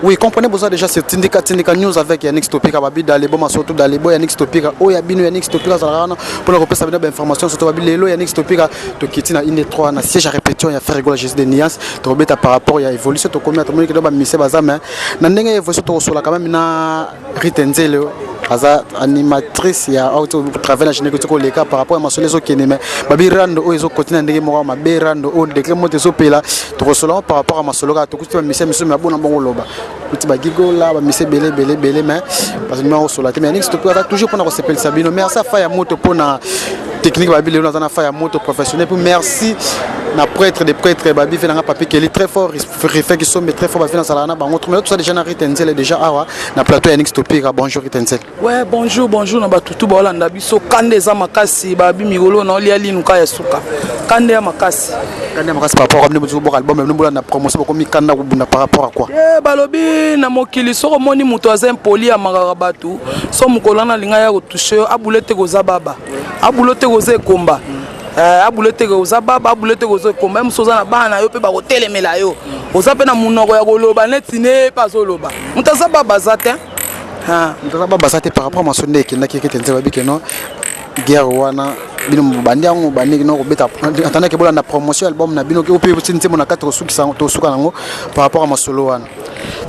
Oui, comprenez besoin déjà c'est Tindika Tindika News avec Yannick Topika babi dalebo masoto dalebo Yannick Topika oya bino Yannick Topika zalana pour la kopesa bino ba information surtout babi lelo Yannick Topika tokiti na ine 3 na siège à répétition ya Ferre Gola Jésus de Nias tobeta par rapport ya évolution tokomi tomoni ke ba mise baza mais na ndenge ya évolution tokosola quand même na Rite Nzele aza animatrice ya auto travail na générique koleka par rapport ya masolo ezokende mais babi rando oyo ezokontina ndenge moko mabe rando oyo degré moto ezopela tokosola par rapport ya masolo kaka tokuti bamise misu me abona bongo oloba kuti bagigola bamise ebele ebele ebele mais bazolinga kosola te mais yaniki topi aza toujours mpona kosepelisa bino. Merci afa ya moto mpona technique. Babi lelo naza na fa ya moto professionnel. Puis merci na prêtre de prêtre, babi fe nanga papi Keli, très fort, Rife Kisombe, très fort. Bafi nazalaka na bango mais tout ça déjà na Rite Nzele déjà awa na plateau ya Nix Topika. Bonjour Rite Nzele. Ouais, bonjour, bonjour na bato tu baolanda biso. Kanda eza makasi, babi mikolo na olia linu ka ya suka, kanda ya makasi. Kanda ya makasi par rapport à bino boka album bino bolanda promotion, bokomi kanda kobunda par rapport à quoi? Eh, balobi na mokili soki omoni moto aza impoli, amakaka bato, so mokolo wana alinga ya kotouche yo, abule te koza baba, abule te koza ekomba. Abule te koza baba, abule te koza ekomba. Ye mosu oza na bana na yo mpe bakotelemela yo, oza mpe na monoko ya koloba neti ne mpe azoloba. Moto aza baba aza te. Moto aza baba aza te. Par rapport à masolo nde ekendaki, ekete nzela, babi keno guerre wana bino bandi yango, bandi no kobeta atandaki bolanda promotion album na bino mpe nzembo na kati tosuka nango par rapport à masolo wana.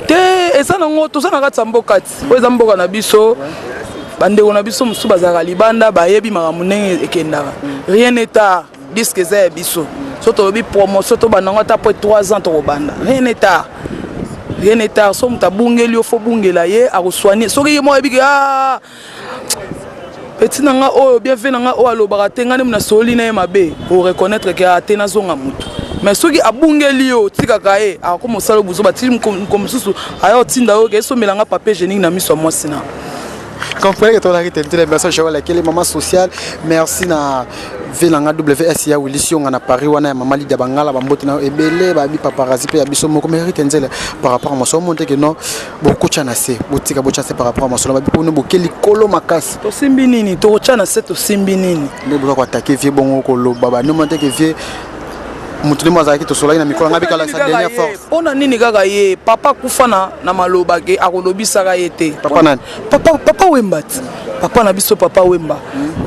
Te, eza nango toza na kati ya mboka ti oyo eza mboka na biso. Bandeko na biso mosusu bazalaka libanda, bayebi makambo ndenge ekendaka. Rien n'est tard, disque eza ya biso. So tolobi promotion, tobanda yango ata po 3 ans tokobanda. Rien n'est tard, rien n'est tard. So moto abungeli yo, fo bungela ye, akosoigne. Soki ye moko ayebi ke ah, petit na nga oyo bien fait na nga oyo alobaka te, nga nde nasoli na ye mabe, oreconnaître ke ate nazonga motu. Mais soki abungeli yo, otikaka ye, akokoma osala buzo batili moko mosusu aya otinda yo ke esomela nga papier hygiénique na miso ya mwasi na. Comprenez que tolaki te ntele. Merci Joël Akele, maman sociale. Merci na ve na nga WS ya Willy Sionga na Paris wana ya mama Lydia Bangala, bambote na ebele, babi paparazzi pe ya biso moko mérite nzele par rapport à masolo monte que non, bokotya na se, botika botya se par rapport à masolo babi mpona boke likolo makasi. Tosimbi nini? Tokotya na se, tosimbi nini? Nde boza koatake vie bongo, koloba banoma te ke vie moto nde mo azalaki, tosolaki na mikolo nga bikala sa dernière force. Mpona nini kaka ye? Papa akufa na maloba ke akolobisaka ye te. Papa nani? Papa, papa Wemba ti, papa na biso papa Wemba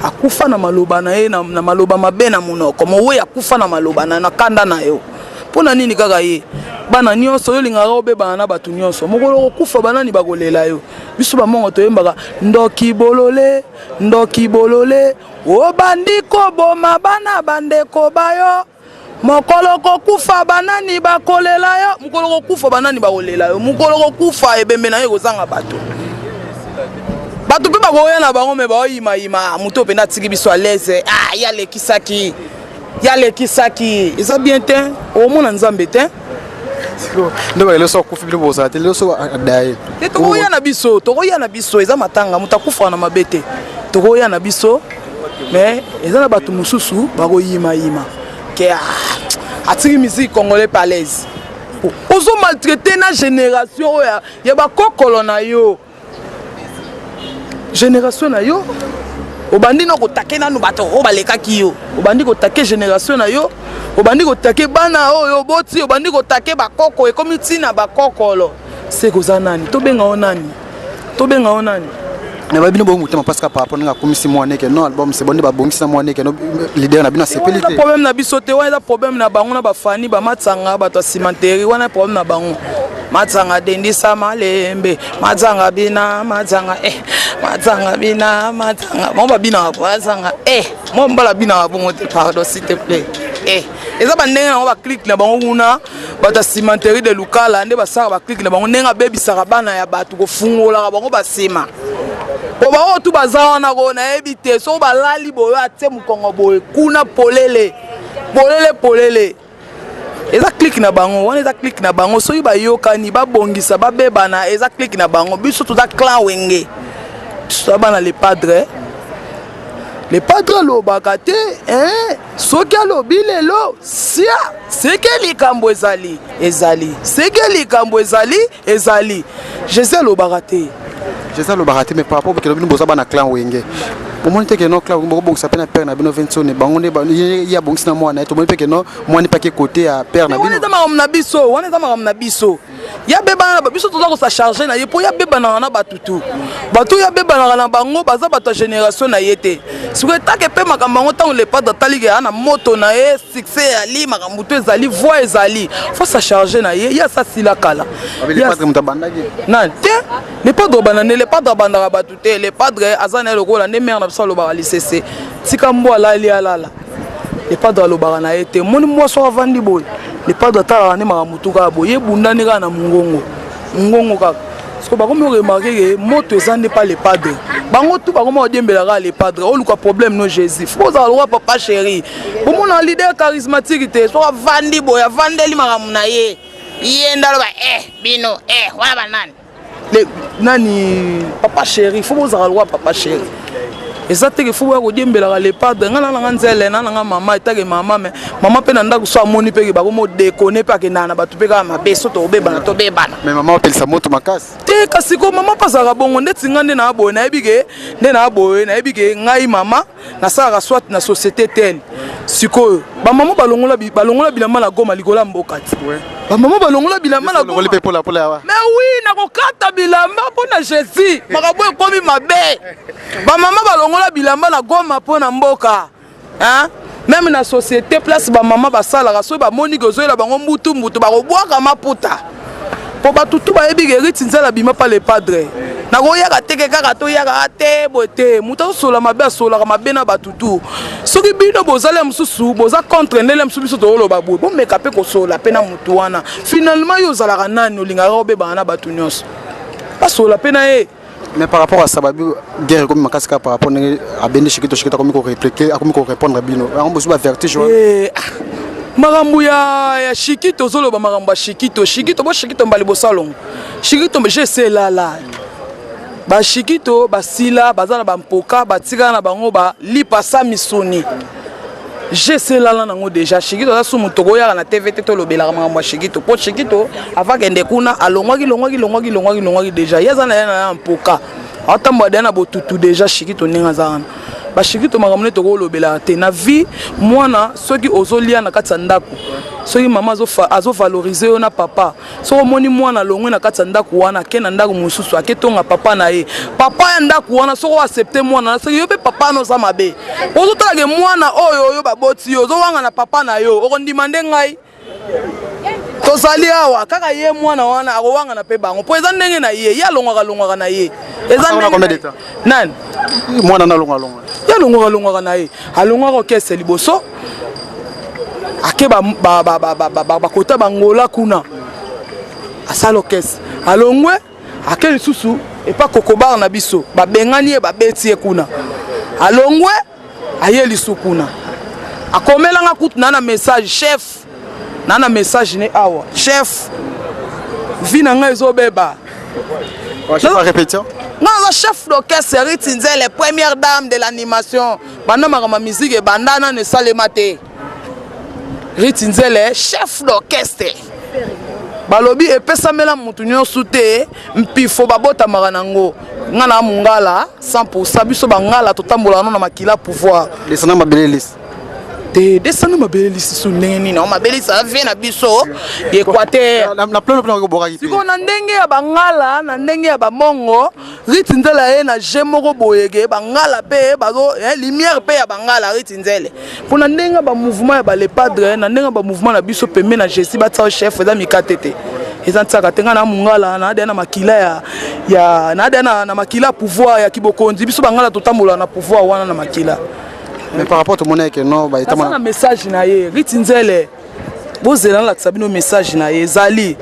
akufa na maloba na ye, na maloba mabe na monoko. Mowe akufa na maloba na kanda na yo. Mpo na nini kaka ye? Bana nyonso oyo olingaka obebana na bato nyonso, mokolo kokufa banani bakolela yo? Biso bamongo toyembaka ndoki bolole, ndoki bolole, obandi koboma bana bandeko bayo, mokolo kokufa banani bakolela yo? Mokolo kokufa banani bakolela yo? Mokolo kokufa ebembe na yo ekozanga bato. Bato mpe bakoya na bango me baoyimayima moto mpenza atiki biso à l'aise. Ah, ye alekisaki, ye alekisaki, eza bien te, omona Nzambe te. Nde lelo so akufi, bino bozala te. Lelo so adaye. Te, tokoya na biso, tokoya na biso. Eza matanga, moto akufaka na mabe te. Tokoya na biso, mais eza na bato mosusu bakoyimayima ke ah, atiki musique congolais pas à l'aise. Ozo maltraité na génération oyo ya bakokolo na yo, génération na yo. Obandi na kotake nanu bato oyo balekaki yo, obandi kotake génération na yo, obandi kotake bana oyo oboti, obandi kotake bakoko, ekomi ntina bakokolo. Se koza nani? Tobenga yo nani? Tobenga yo nani? Mais babino bongo motema parce que par rapport ndenge akomisi mwana eke non, album c'est bon, nde babongisi na mwana eke no leader na bino asepeli te. Problème na biso te wana, eza problème na bango na bafani bamatsanga, bato ya cimenterie wana, problème na bango. Matsanga dendisa malembe, matsanga bina, matsanga eh, matsanga bina, matsanga bango babinaka, matsanga eh, mo mbala binaka bongo te. Pardon, s'il te plaît. Eh, eza bandenge nango, baclique na bango kuna, bato ya cimenterie de Lukala nde basalaka baclique na bango ndenge abebisaka bana ya bato, kofungolaka bango basima po bango tu baza wana. Ko nayebi te soki balali boye, atie mokongo boye kuna, polele polele polele. Eza clique na bango wana, eza clique na bango. Soki bayokani, babongisa, babebana, eza clique na bango. Biso toza clan Wenge, biso toza bana le padre. Le padre alobaka te, hein? Soki alobi lelo sia seke likambo ezali, ezali seke likambo ezali, ezali. Jésus alobaka te. Jésus alobaka te, mais par rapport bokelo bino boza bana clan Wenge. Bomoni te ke no club bokobongisa mpe na père na bino Vinsone, bango nde ye abongisi na mwana ye. Tomoni mpe ke no mwana epaki kote ya père na wana. Bino Eza makambo na biso wana, eza makambo na biso. Ya bebana na biso, toza kosa charge na ye mpo ya bebanaka na bato tu. Bato oyo abebanaka na bango baza bato ya génération na ye te. Sikoyo etake mpe makambo yango, ntango Le Padre ataliki aya na moto na ye, succès eyali, makambo to ezali, voix ezali, faut sa charge na ye. Ye asasila kala. Le Padre moto abandaki. Nani te? Le Padre obanda nde? Le Padre abandaka bato te. Le Padre aza na ye lokola nde mare na biso alobaka lisese: tika mbwa alali alala. Le Padre alobaka na ye te. Moni mbwa soki avandi boye, Le Padre atalaka nde makambo tu kaka boye, ye bundani kaka na mongongo, mongongo kaka. Siko bakomi oremarquer ke moto eza nde pa Le Padre. Bango tu bakomi odiembela kaka Le Padre. Oluka problème no Jésus, fo ozala lokwa papa chéri. Bomona leader charismatique te, soki avandi boye, avandeli makambo na ye, ye nde aloba: "Eh, bino, eh, wana banani?" Le nani, papa chéri, fo bozala lokwa papa chéri. Eza teke fo boya kodiembelaka Le Padre. Ngai na nanga nzele na nanga mama etake mama me mama mpe na ndako so amoni mpe ke bakomi odekone mpe akendaka na bato mpe kaka mabe. So tokobebana, tobebana. Mais mama opelisa moto makasi. Te, kasi ko mama mpe azalaka bongo. Ndeti ngai nde naa boye, nayebi ke nde naa boye, nayebi ke ngai mama nasalaka soit na société tel. Sikoyo bamama balongola balongola bilamba na Goma likolo ya mboka ti bamama balongola bilamba na Olongoli Goma. Mpe polapola yawa. Mais oui, nakokata bilamba mpo na Jésus. Makambo ekomi mabe. Bamama balongola bilamba na Goma mpo na mboka, hein? Même na société place bamama basalaka, soki bamoni ke ozoyela bango mbutu mbutu, bakobwaka maputa mpo bato tu bayebi ke Riti Nzela abima pa Le Padre. Nakoyaka teke kaka toyaka te boye te. Moto azosola mabe, asolaka mabe na bato tu. Soki bino bozali ya mosusu, boza contre ndele mosusu, biso tokoloba boye: bomeka mpe kosola mpe na motu wana. Finalement yo ozalaka nani olingaka obebana na bato nyonso? Basola mpe na ye. Mais par rapport à ça, babi guerre ekomi makasi kaka par rapport ndenge abendi Shikito. Shikito akomi korépliquer, akomi korépondre bino yango bosu bavertige wana. Eh, ah, makambo ya Shikito, ozoloba makambo ya Shikito. Shikito bo Shikito mbali bosalongo Shikito jese elala. Bashikito basila, baza na bampoka, batikala na bango balipasa misuni. Jese elala nango déjà. Shikito aza su moto koyaka na TV te. Tolobelaka makambo ya Shikito mpo Shikito avakende kuna, alongwaki, longwaki, longwaki, longwaki, longwaki déjà. Ye aza na ye na ya mpoka, aotambola deya na botutu déjà. Shikito ndenge aza wana, bashikito makambo nde tokolobelaka te na vie. Mwana soki ozolia na kati ya ndako, soki mama azovaloriser yo na papa, soki omoni mwana alongwe na kati ya ndako wana, ake na ndako mosusu, ake tonga papa na ye, papa ya ndako wana soki oaccepter mwana na, soki yo mpe papa wana oza mabe, ozotalake mwana oyo oyo baboti yo, ozowanga na papa na yo, okondima nde ngai tozali awa kaka. Ye mwana wana akowangana mpe bango mpo eza ndenge na ye. Ye alongwaka, alongwaka na ye. Eza Asala ndenge combien na de ye. temps? Nani? Mwana na alongwa, alongwa. Ye alongwaka, alongwaka na ye. Alongwaka orchestre liboso, ake bakota bangola kuna, asala orchestre, alongwe, ake lisusu epa kokobar na biso, babengani ye, babeti ye kuna, alongwe, aye lisu kuna, akomelanga kutu na message: "Chef, na message ne awa, chef, vie na ngai ezobeba." Chef à répétition. Nga naza chef d'orchestre Riti Nzele, première dame de l'animation. Banda makambo ya musique ebanda nano esalema te. Riti Nzele, chef d'orchestre, balobi epesamela motu nyonso te. Mpifo babotamaka nango. Nga na mongala 100. Biso bangala totambolaka no na makila pouvoir. Descendant mabele lisi. Te, descendant mabele lisusu ndenge nini? O mabele lisi vie na biso Équateur. Na plein mpena kobokaki te. Sikoyo na ndenge ya bangala, na ndenge ya bamongo, Riti Nzele ye na je moko boyeke bangala mpe bazo lumière mpe ya bangala Riti Nzele mpo na ndenge ya bamouvement ya baLe Padre, na ndenge ya bamouvement na biso pembe na Jésus, batia chef eza mikate te, eza ntiaka te. Ngai na mongala, naadea na makila ya naadea na makila ya pouvoir ya kibokonzi. Biso bangala totambola na pouvoir wana na makila. Mais par rapport tomoni ke no Naza na baetama. Message na ye, Riti Nzele, bozela nalakisa bino message na ye. Ezali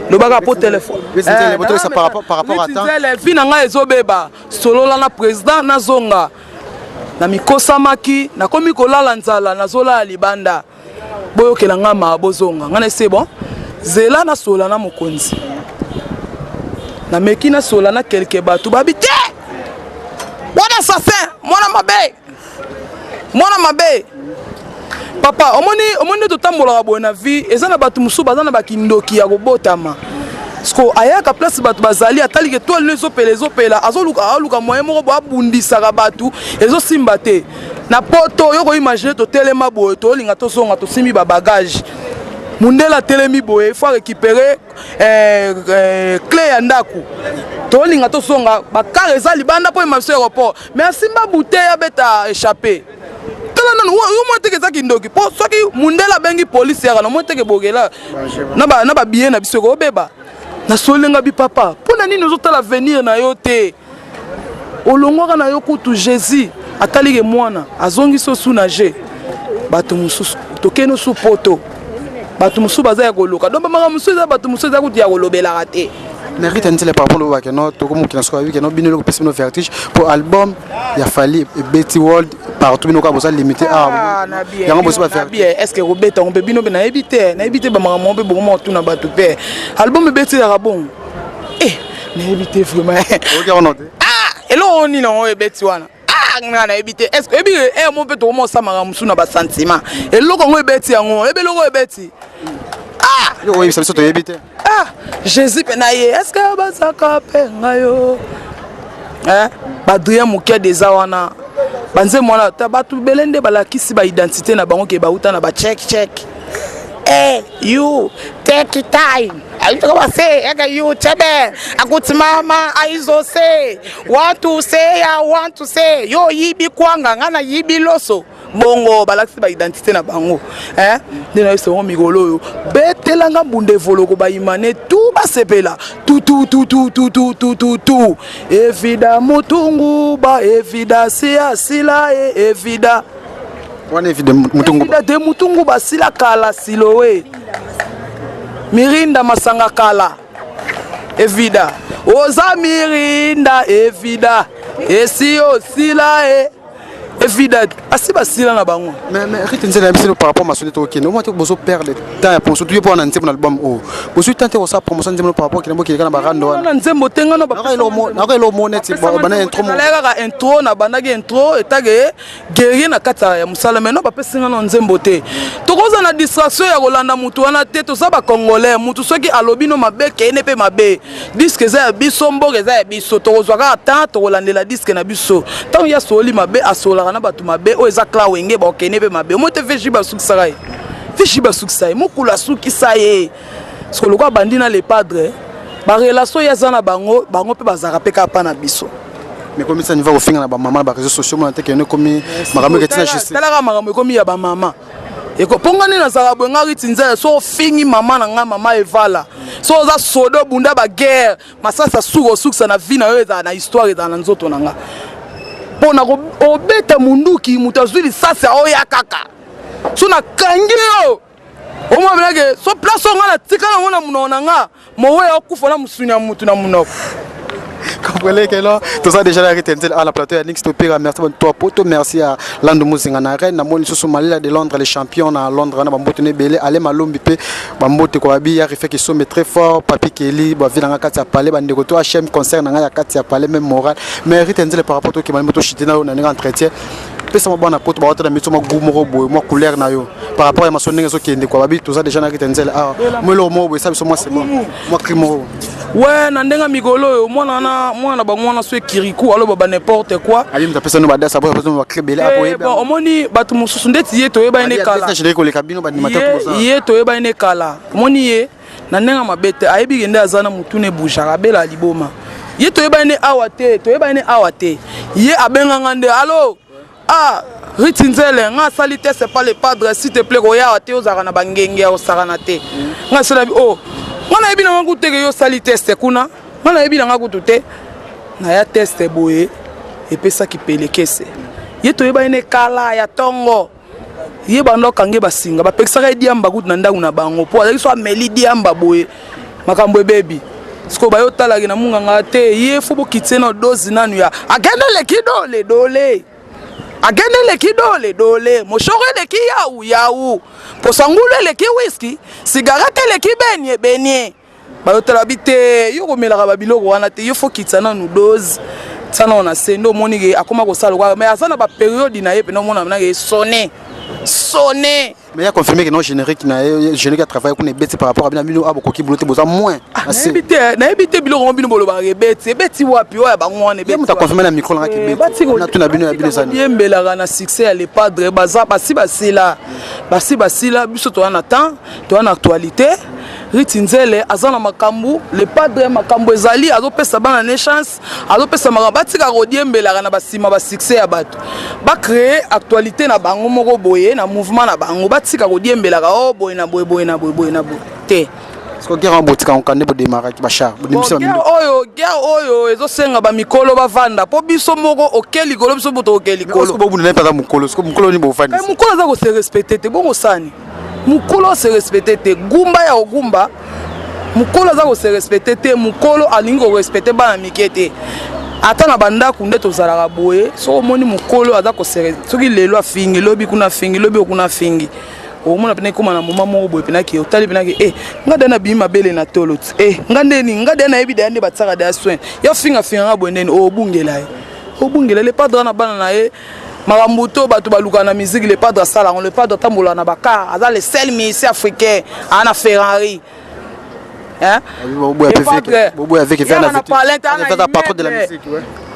lobaka po telefone. Riti Nzele, botolekisa par rapport à temps. Nzele, vie na ngai ezobeba. Solola na président, nazonga na mikosamaki, nakomi kolala nzala, nazolala libanda. Boyokela ngai maa, bozonga ngai na ese. Bon, zela nasola na mokonzi. Nameki nasola na quelque bato, babi te, wana assassin, mwana mabe, mwana mabe. Papa, omoni, omoni nde totambolaka boye na vie. Eza na bato mosusu baza na bakindoki ya kobotama. Siko ayaka place bato bazali, atali ke toile no ezopela, ezopela, azoluka, aluka moyen moko bo abundisaka bato, ezosimba te. Na poto yo koimagine, totelema boye, tolinga tozonga, tosimbi babagage, mundele atelemi boye, il faut récupérer clé ya ndako. Tolinga tozonga, bacar eza libanda mpo ema biso aéroport, mais asimba bouteille, abeta échappé. Tala nanu yo mwa teke, eza kindoki, mpo soki mundele abengi polisi yaka na mwa teke, bokela na babillet na biso ekobeba. Nasolenga bi papa, mpo na nini ozotala avenir na yo te? Olongwaka na yo kutu. Jésus atalike mwana, azongisi osu na je bato mosusu, tokende osu poto, bato mosusu baza ya koluka. Donc bamakambo mosusu eza, bato mosusu eza kutu ya kolobelaka te. Mais Rita Nzele, par rapport lobaka no, tokomokina soki bayebi keno bino eloko epesi bino vertige, po album ya Fally ebeti world partout, bino kaka boza limité awa, yango bosi bavertige. Est ce que kobeta yango mpe bino mpe nayebi te, nayebi te. Bamakambo mpe bokoma kotuna bato mpe album ebeti ezaka bongo, eh, nayebi te vraiment. Oyoki yango te? Ah, eloko nini yango ebeti wana? Ah, nga nayebi te. Est ce que oyebi e mo mpe tokoma osamaka mosusu na basentiment? Eloko yango ebeti, yango oyebi eloko ebeti? Ah. Yo oyebisa biso, toyebi te. Ah, Jésus mpe na ye, est ce que bazaka mpe ngai yo? Badrien Mokede eza wana, banzembo wana ta bato bele nde balakisi baidentité na bango ke bauta na bachek chek. Hey, you take time ayitokabase eke you chebe akuti mama aizose want to say, I want to say yo yibi kwanga, nga na yibi loso. Bongo balakisi baidentité na bango nde nayebisa bango mikolo oyo betelanga mbunda evoloko, bayimane tu basepela tutututututututu. Evida mutungu ba evida si asila e evida. Wana evide mutungu. Evida te, mutungu basila kala, siloe mirinda masanga kala. Evida oza mirinda, evida esi osila e evida asi basila na bango. Mais Rite Nzela, biso par rapport masoni tokende omoi te, bozo perdre temps ya promotion tuye mpo wana nzembo na album oyo, bozwi temps te kosala promotion nzembo par rapport kende bokende na barando wana. Na nzembo te, nga na nako elo mo neti bana intro. Nazalaki kaka intro, nabandaki intro etake guerrier na kati ya mosala. Mais no, bapesi nga na nzembo te. Tokoza na distraction ya kolanda mutu wana te. Toza bacongolais, mutu soki alobi no mabe, keyene mpe mabe. Disque eza ya biso, mboka eza ya biso, tokozwa kaka temps, tokolandela disque na biso. Ntango ye asololi mabe, asololaka na bato mabe oyo eza clan Wenge, bakokende mpe mabe. Omoi te, VJ basukisaka ye, VJ basukisa ye, mokolo asukisa ye. Siko lokola bandi na Le Padre, barelation ye aza na bango, bango mpe bazalaka mpe kaka mpa na biso. Mais komi sa niveau kofinga na bamama na baréseaux sociaux, mona te kende ekomi makambo eketi na justice. Talaka makambo ekomi ya bamama mpo nga nde nazalaka boye. Nga Riti Nzela, so ofingi mama na nga, mama evala, so oza sodo, bunda baguerre, masasi asuka osukisa na vie na yo, ezala na histoire, ezala na nzoto na nga mpo na obeta munduki, moto azwi lisasi aoya kaka so nakangi yo, omona menake so place oyo nga natikala yango na monoko na nga, mowe akufa na mosuni ya mutu na monoko. Comprenez que là, tout ça déjà la Rite à la plateau ya Nix Topira. Merci toi poto, merci à Lando Muzinga na Reine, na moni susu Malila de Londres, les champions na Londres na bambote ne belé, ale malombi pe bambote ko abi ya refait qui somme très fort, Papi Kelly, ba ville nga kati ya palais, bande ko to HM concert na nga ya kati ya palais même moral. Mais Rite Nzele, par rapport to ki malimbo to chité na na entretien. Pesa mwa bana poto bawata na miso, mwa goût moko boye, mwa couleur na yo par rapport ya maso ndenge ezokende kwa babi. Toza déjà na Rite Nzele awa, mwa eloko moko boye esa biso, mwa c'est bon, mwa cri moko. We na ndenge mikolo oyo, mwana wana, mwana na bango wana so ekiriku aloba ba n'importe quoi. Abi moto apesa no badasa, apesa no bacri ebele. Apoyebi. Bon, omoni bato mosusu ndeti ye, toyeba ye ne kala. Koleka bino baanimateur. Ye toyeba ye ne kala. Omoni ye na ndenge mabe te, ayebi ke nde aza na motuna ebougeaka, abela liboma. Ye toyeba ye ne awa te, toyeba ye ne awa te. Ye abenganga nde alo: "Ah, Riti Nzele, nga asali te, c'est pas Le Padre, s'il te plaît, koya te, ozalaka na bangenge ya kosakana te." Nga asala bi: "Oh, nga nayebi nanga kutu teke yo osali test kuna, nga nayebi nanga kutu te." Naya test boye epesaki pelekese. Ye toyeba ye ne kala ya ntongo. Ye banda okange basinga, bapekisaka ye diamba kutu na ndako na bango, mpo azalaki so ameli diamba boye, makambo ebebi. Sikoyo bayo otalaki na munganga te, ye fo bokitie na dose nanu ya agende eleki dole dole, agende eleki dole dole, moshoro eleki yau yau, posa ngulu eleki whisky, cigarette eleki benie benie. Bayotala bi te, yo komelaka babiloko wana te, yo fo kitisa nanu dose, tia nano na se. Nde omoni ke akoma kosala lokola, mais aza na bapériode na ye mpena, omona nake sonne sonne. Mais ya confirmé que non, générique na ye, générique ya travail kuna ebeti par rapport à bino. Bino abokoki bulo te, boza moins. Nayebi te, nayebi te. Biloko ngo bino bolobaka ebeti, ebeti wapi? Oyo ya bango wana. Ye moto aconfirme na micro nanga kebeti. Natuna bino, ya bino ezani? Yembelaka na succès ya Le Padre. Baza basi basila, basi basila. Biso toza na temps, toza na actualité. Riti Nzele aza na makambo. Le Padre, makambo ezali, azopesa bana ne chance, azopesa makambo. Batika kodiembelaka na basima basuccès ya bato, bacréer actualité na bango moko boye na mouvement na bango. Batika kodiembelaka o boye na boye, boye na boye, boye na boye te. Parce que guerre botika okande, bodemaraki bachar. Guerre oyo, guerre oyo ezosenga bamikolo bavanda, mpo biso moko oke likolo, biso moto oke likolo. Bobunda mpe aza mokolo, mokolo nini bofandisa? Mokolo aza kose respecter te. Bongo sani mokolo ase respecter te, gumba ya kogumba. Mokolo aza kose respecter te, mokolo alingi korespecter bana mike te. Ata na bandako nde tozalaka boye. Soki omoni mokolo aza kose, soki lelo afingi, lobi kuna afingi, lobi okuna afingi, omona mpena ekóma na moma moko boye mpenaki otali mpenaki e nga da nabimi mabele na tolo ti e nga ndeni nga da nayebi daya nde batiaka daya soin ya fingafinga nga boye ndeni obungela ye, obungela. Le Padre na bana na ye, makambo to bato balukaka na musique, Le Padre asala yango. Le Padre atambolaka na bacar, aza le seul musicien africain aa na Ferrari. Patron de la musique.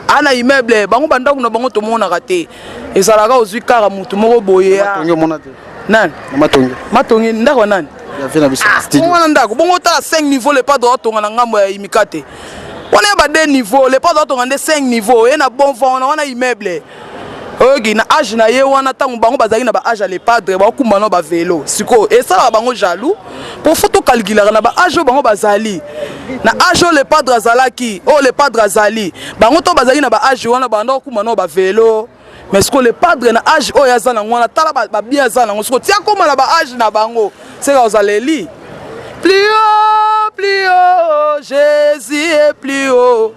Ana immeuble, bango bandako na bango tomonaka te. Ezalaka ozwi kaka motu moko boye. Nani? Matonge. Matonge ndako ya nani? Wana ndako bongo otala 5 niveau. Le Padre atonga na ngambo ya imika te, wana ya ba 2 niveau. Le Padre atonga nde 5 niveau ye na bon vent wana, wana immeuble. Oyoki na age na ye wana, ntango bango bazalaki na baage ya Le Padre, baokumba na bavelo. Sikoyo esalaka bango jaloux, po fo tokalkulaka na baage oyo bango bazali, na age oyo Le Padre azalaki, oyo Le Padre azali. Bango to bazalaki na baage wana, banda okuma na bavelo. Mais sikoyo Le Padre na age oyo aza nango wana, tala babien aza nango. Sikoyo tia koma na baage na bango, seka ozala eli plus haut, plus haut, Jésus est plus haut.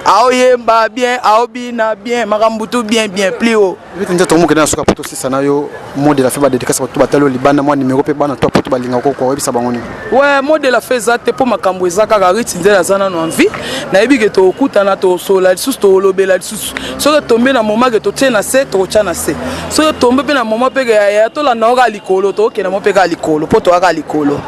Aoyemba bien, aobina bien, makambo tu bien bien, plus haut. Nde tomokende na suka po tosisa na yo. Mot de la fin, badédicace bato batali oyo libanda, mwa numéro mpe bana to poto balingaka kokoa, oyebisa bango nini? Ouais, mot de la fin eza te, mpo makambo eza kaka. Riti Nzela aza nano en vie. Nayebi ke tokutana, tosola lisusu, tolobela lisusu. Soki etombe na moma ke totie na se, tokotya na se. Soki etombe mpe na moma mpe ke yaya tolanda ngo kaka likolo, tokokenda mo mpe kaka likolo, mpo toya kaka likolo.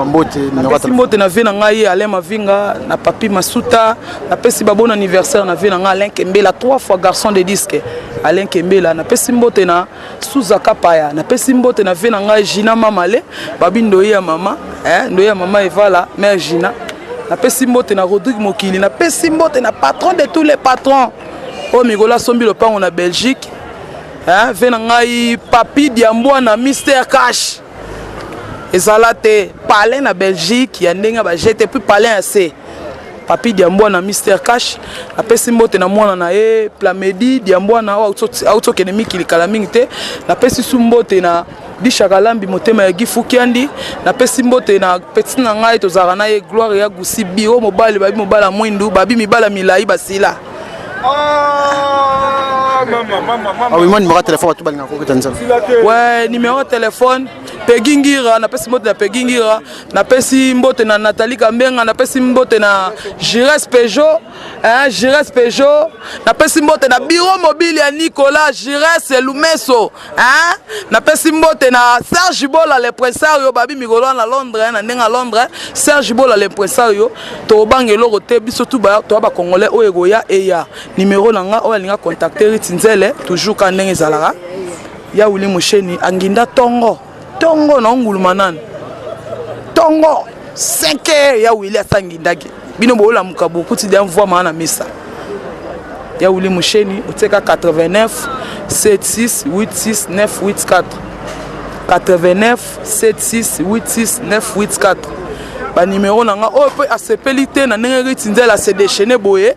Mbote. Napesi mbote na vie na ngai Alain Mavinga na Papi Masuta. Napesi babon anniversaire na vie na ngai Alain Kembela, trois fois garçon de disque Alain Kembela. Napesi mbote na Suza Kapaya. Napesi mbote na vie na ngai Gina Mamale babi ndoyi ya mama, eh, ndoyi ya mama Evala mère Gina. Napesi mbote na Rodrigue Mokili. Napesi mbote na patron de tous les patrons oyo mikolo asombi lopango na Belgique, eh, vie na ngai Papi Diambwa na Mister Cash. Ezala te palin na Belgique ya ndenge bajete, puis palin ya se Papi Diambwana Mister Cash. Napesi mbote na mwana na ye Plamedi Diambwana oyo auti okende mikili kala mingi te. Napesi su mbote na Dishaka Lambi, motema ya Gifu Kiandi. Napesi mbote na petit na ngai tozalaka na ye, Gloire ya Gusi Biro, mobali babi, mobali ya mwindu babi, mibala milai basila. Ah oui, moi, numéro de téléphone, bato balingaka kokota nzela. Ouais, numéro de téléphone Pegi Ngira. Napesi mbote na Pegi Ngira, napesi mbote na Nathalie Kambenga, napesi mbote na Gires Peugeot, hein, Gires Peugeot. Napesi mbote na bureau mobile ya Nicolas Gires Lumeso, hein. Napesi mbote na Serge Bola l'impresario babi mikolo na Londres, na ndenge ya Londres. Serge Bola l'impresario, tobanga eloko te, biso tu toya bacongolais. Oyo ekoya eya. Numéro na nga oyo alinga contacter Riti Nzele, toujours ka ndenge ezalaka, ya Wili Mosheni anginda ntongo ntongo na onguluma nanu ntongo 5 heures. Ya Wili asangindaki bino boolamuka bokuti dia mvwama na misa. Ya Wili Mosheni, otieka 89 76 86 984, 89 76 86 984, banimero na nga. Oyo mpe asepeli te na ndenge Riti Nzele ase déchaîne boye,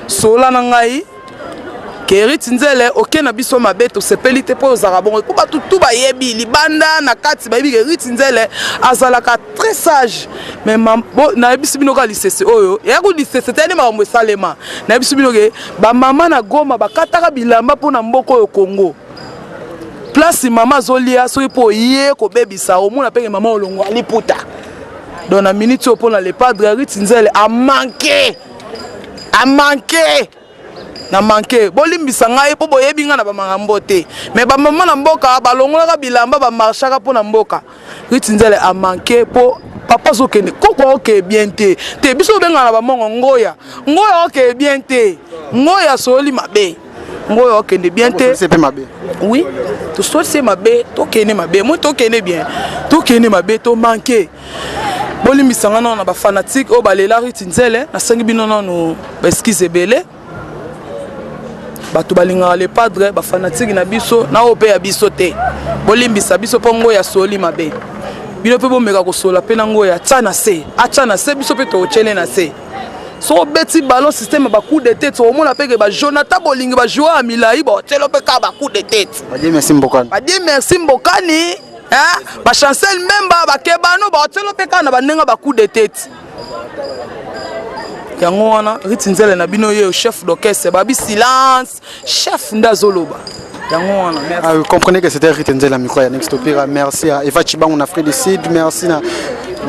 sola na ngai ke Riti Nzele oke na biso mabe, tosepeli te, mpo ozalaka bongo, mpo bato tu bayebi libanda na kati bayebi ke Riti Nzele azalaka très sage. Mais nayebisi bino kaka lisese oyo eyaki lisese te, yani makambo esalema. Nayebisi bino ke bamama na Goma bakataka bilamba mpona mboka oyo Congo. Place mama azolia, soki mpo oye kobebisa, omona peke mama olongwa liputa. Donc na minute oyo, mpona Le Padre, Riti Nzele amanke, amanke. Na manque, bolimbisa ngai mpo boyebi ngai na bamakambo te, mais bamama na mboka balongolaka bilamba, bamarchaka mpo na mboka. Riti Nzele amanke mpo papa azokende koko okeye bien te te. Biso obengana na bamongo ngoya ngoya okeye bien te, ngoya asololi mabe, ngoya okende bien te. Mpe mabe. Oui, tosolisi mabe, tokende mabe, moi tokende bien, tokende mabe, tomanke. Bolimbisa nga nano na bafanatiques oyo balela Riti Nzele. Nasengi bino nano baexcuses ebele. Bato balingaka le padre, bafanatiques na biso na oyo mpe ya biso te, bolimbisa biso mpo ngoya asoli mabe. Bino mpe bomeka kosola mpe na ngoya, atya na se, atya na se, biso mpe totyele na se. So obeti ballon, système ya bacoup de tête, omona mpe ke bajonathan bolingi, bajoueur ya milai, baotyelo mpe kaka bacoup de tête. Badie merci mbokani. Badie merci mbokani, bachancel mbemba, bakebano, baotyelo mpe kaka na bandenge bacoup de tête. Yango wana Riti Nzele na bino ye chef d'orchestre, babi silence, chef nde azoloba. Yango wana, merci. Ah, vous comprenez que c'était Rite Nzela, micro ya Next Topira. Merci à Eva Chibangu na Afrique du Sud. Merci na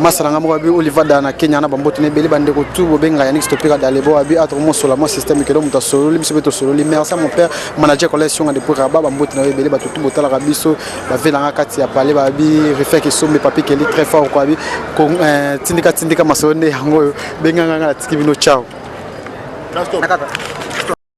masala nga moko abi Oliver da na Kenya na bambote na ebele, bandeko tu bobenga ya Next Topira dalebo abi atro mosola mo système kelo moto asololi, biso mpe tosololi. Merci à mon père manager Collège Sionga depuis Rabat, bambote na yo ebele. Bato tu botalaka biso, bavelanga kati ya palais, babi Refek Esombe, Papi Keli très fort quoi, abi tindika tindika masolo nde yango oyo. Benganga nga, natiki bino, ciao.